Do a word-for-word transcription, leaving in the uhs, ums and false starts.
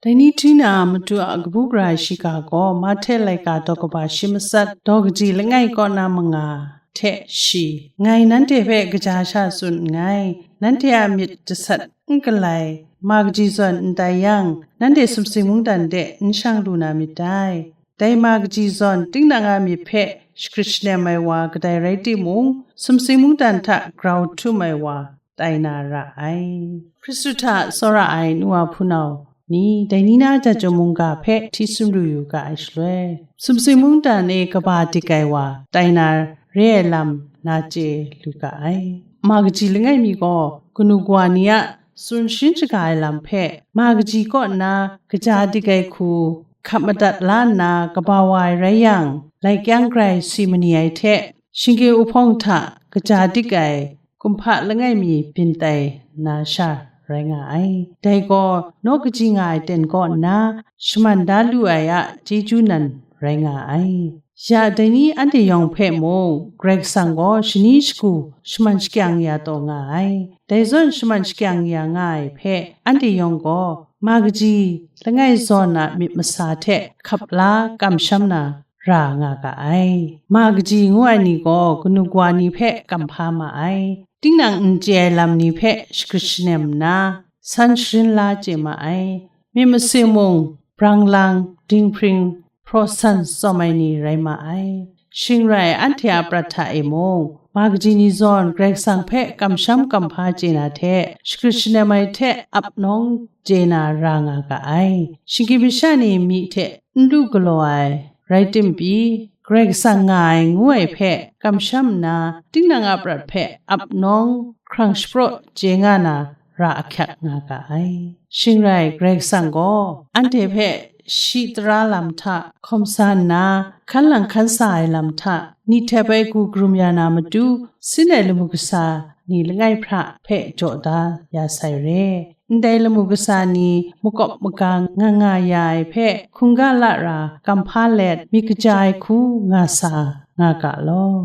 Dai ni hti na, Madu a kabu gara shiga gaw Mahte laika daw kaba shi matsat daw kaji langai kaw na manga hte shi, ngai nanhte hpe kaja sha tsun nngai, nanhte a myit jasat n galai ma kaji zawn n tai yang, nanhte sumsing mungdan de n shang lu na myit dai. Dai ma kaji zawn tinang a myit hpe shakrit shanem ai wa kadai rai timung, sumsing mungdan hta grau htum ai wa tai na ra ai. Hkristu hta tsawra ai nu wa hpunau ni, dai ni na jat chyawm mungga hpe hti sumru yu ga ai shaloi, sumsing mungdan e kaba dik ai wa tai na re ai lam na chye lu ga ai. Ma kaji langai mi gaw kanu kawa ni a tsun sharin shaga ai lam hpe ma kaji kaw nna kaja dik ai hku hkap madat la nna kaba wa ai rai yang, lai kyang grai si mani ai hte, shinggyim uhpawng hta kaja dik ai kumhpa langai mi byin tai na sha rai nga ai. Dai gaw naw kaji nga ai ten kaw nna shaman da lu ai a chyeju nan rai nga ai. Ya dai ni anhte yawng hpe mung Karai Kasang gaw shani shagu shaman shakyang ya taw nga ai. Dai zawn shaman shakyang ya nga ai hpe anhte yawng gaw ma kaji langai zawn a myit masa hte hkap la kamsham na ra nga ga ai. Ma kaji ngu ai ni gaw kanu kawa ni hpe kamhpa ma ai. Tinang n chye ai lam ni hpe shakrit shanem nna, san sharin la chye ma ai. Myit masin mung, brang lang, dinghpring, hpraw san tsawm ai ni rai ma ai. Shing rai, anhte a prat hta e mung, ma kaji ni zawn Karai Kasang hpe kamsham kamhpa chye na hte, shakrit shanem ai hte ap nawng chye na ra nga ga ai. Shinggyim masha ni myi hte n lu galaw ai rai timung, Karai Kasang nga ai ngu ai hpe kamsham nna, tinang a prat hpe ap nawng hkrang shapraw chye nga na ra ahkyak nga ga ai. Shing rai, Karai Kasang gaw anhte hpe shi tara lam hta hkawm sa nna, hkan lang hkan sa ai lam hta ni htep ai gu karum ya na matu, sin ai lamu kasa ni langai hpra hpe jaw da ya sai re. Ndai lamu kasa ni makawp magang nga nga ya ai hpe hkungga la ra kamhpa let myit kaja ai hku nga sa nga ga law.